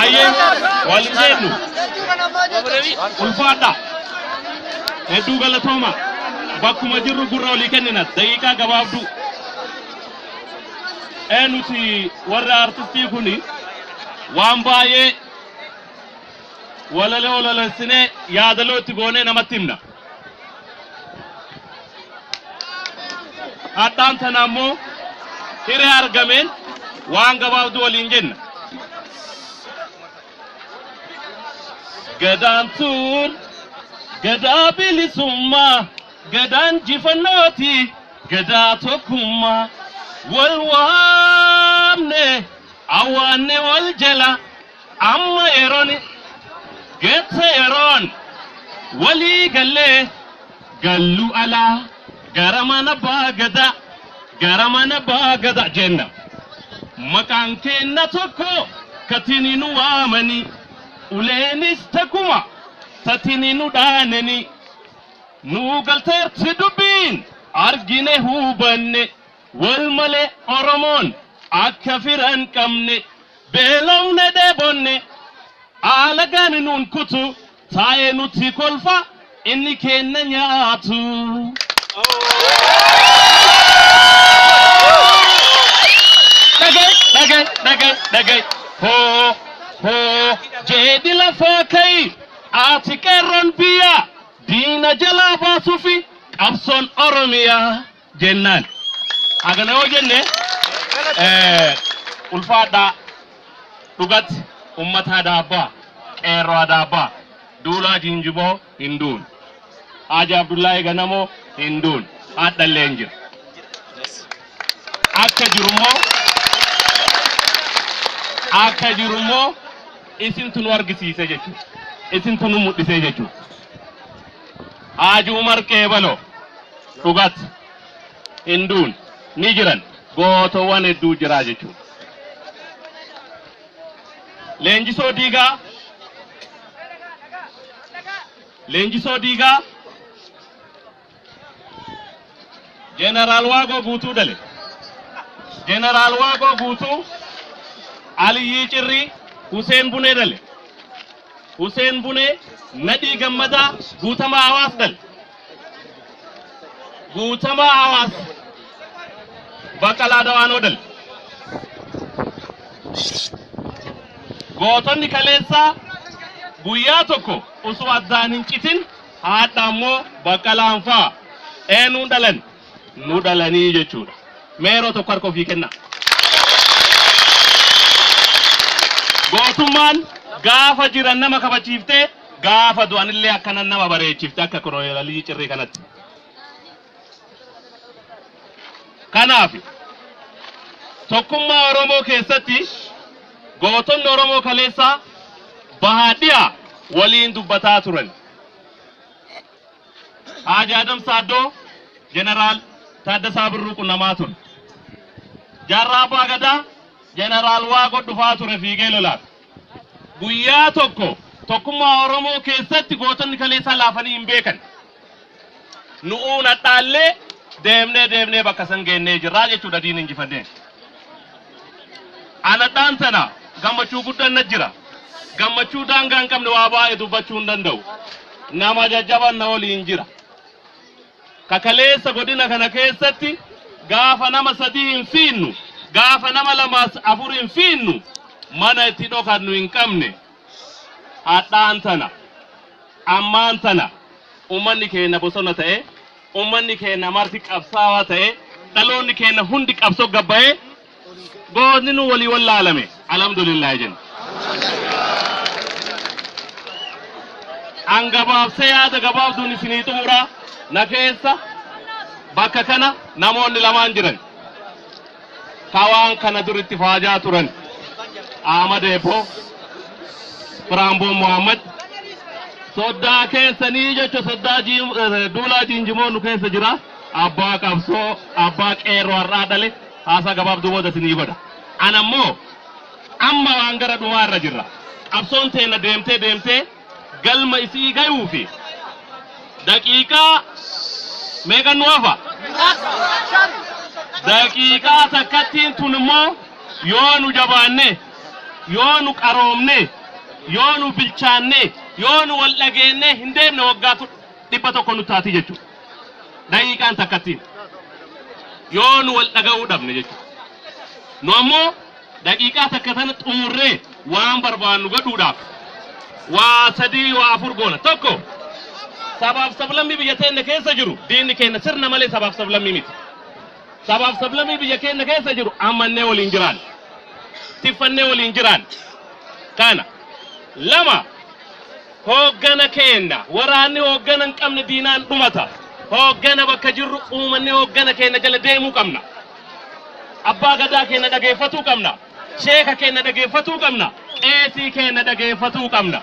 Hayyee wal jeennu ulfaadha. Hedduu galatooma. Bakkuma jirru gurra olii kennina. Daqiiqaa gabaabduu. Ee nuti warra artistii kuni waan baay'ee walaloo walalessinee yaadaloo itti goonee namatti himna. Hadhaan tana ammoo hiree argameen waan gabaabduu waliin jenna. Gadaan tun gadaa bilisummaa, gadaan jifannooti, gadaa tokkummaa. Wal waamne awwaanne wal jala amma yeroon geette yeroon walii gallee gallu alaa gara mana abbaa gadaa gara mana abbaa gadaa jenna. Maqaan keenna tokko katini nu waamani uleenis takuma tatini nu dhaanani nuu galteerti dubbiin argine hubanne wal malee Oromoon akka firan qabne beelofne dheebonne alagaan nuun kutu taa'ee nuti kolfa inni kenna nyaatu. Dhaga'i dhaga'i dhaga'i dhaga'i hoo hoo jedhi lafaa ka'i ati qeerroon biyya diina jalaa baasuufi qabsoon Oromiyaa jennaan. Hagana yoo jenne ulfaadhaa dhugatti ummata Adaabbaa qeerroo Adaabbaa Duulaa Jinjiboo hin duun. Haaji Abdullaahi Ganamoo hin duun. Hadhallee hin jira. Akka jirummoo akka jirummoo isintu nu argisiise jechuudha. Isintu nu mul'isee jechuudha. Haaji Umar Qeebaloo dhugatti hin duun ni jiran gootowwan hedduu jiraa jechuudha. Leenjisoo Diigaa Leenjisoo Diigaa Jeneraal Waaqoo Guutuu dale. Jeneraal Waaqoo Guutuu Aliyyii Cirrii Huseen Bunee dale. Huseen Bunee Nadhii Gammadaa Guutamaa Hawaas dale. Guutamaa Hawaas Baqqalaa Dawaanoo dale. Gootonni kaleessaa guyyaa tokko osoo addaan hin citin haadha ammoo Baqqalaan faa eenyuun dhalan nu dhalanii jechuudha. Meeroo tokko harka ofii kenna. Gootummaan gaafa jiran nama kabachiiftee gaafa du'anillee akkana nama bareechifte akka Koloneel Aliyyi Cirrii kanatti. Kanaaf tokkummaa Oromoo keessatti gootonni Oromoo kaleessaa bahaa dhiyaa waliin dubbataa turan. Haaji Adam Saaddoo Jeneraal Taaddasaa Birruu qunnamaa ture. Jaarraa Abbaa Gadaa Jeneraal Waaqoo dhufaa ture fiigee lolaaf. Guyyaa tokko tokkummaa Oromoo keessatti gootonni kaleessaa laafanii hin beekan. Nu'uun hadhaallee deemnee deemnee bakka san geennee jirraa jechuudha diin injifannee. Anadhaan tana gammachuu guddaan na jira. Gammachuu daangaa hin qabne waa baay'ee dubbachuu hin danda'u. Nama jajjaban na waliin jira. Kakaleessa godina kana keessatti gaafa nama sadii hin fiinnu, gaafa nama lamaas afur hin fiinnu mana itti dhokannu hin qabne. Hadhaan tana ammaan tana ummanni keenya bosona ta'e, ummanni keenya marti qabsaawaa ta'e, dhaloonni keenya hundi qabsoo gabbayee gootni nu walii wallaalame alhamdulillah jenna. An gabaabsee yaada gabaabduun isinii xumuraa na keessa bakka kana namoonni lamaan jiran. Ka waan kana duritti faajaa turan Ahmad Eeboo Firaamboon Muhammad soddaa keessanii jecha soddaa Duulaa Jiinjimoo nu keessa jira. Abbaa qabsoo abbaa qeerroo har'aa dhale haasaa gabaabduu booda isinii godha. Ana immoo amma waan gara dhumaa irra jirra. Qabsoon teena deemtee deemtee galma isii gayuu fi daqiiqaa meeqan nu hafa? Daqiiqaa takkattiin tun immoo yoo nu jabaanne Yoo nu qaroomne, yoo nu bilchaanne, yoo nu wal dhageenne hin deemne, waggaa 100 nu taati jechuudha. Daqiiqaan takkattiin. Yoo nu wal dhaga'uu dhabne jechuudha. Nu ammoo daqiiqaa takka tana xumurree waan barbaannu godhuudhaaf waa sadii, waa afur goona. Tokko, sabaaf sablammii biyya teenya keessa jiru, diinni keenya sirna malee sabaaf sablammii miti. Sabaaf sablammii biyya keenya keessa jiru amannee waliin jiraan. Tiffannee waliin jiraan. Kana. Lama, hooggana keenya, waraanni hooggana hin qabne diinaan dhumata. Hooggana bakka jirru uummanni hooggana keenya jala deemuu qabna. Abbaa gadaa keenya dhageeffatuu qabna. Sheeka keenya dhageeffatuu qabna. Qeesii keenya dhageeffatuu qabna.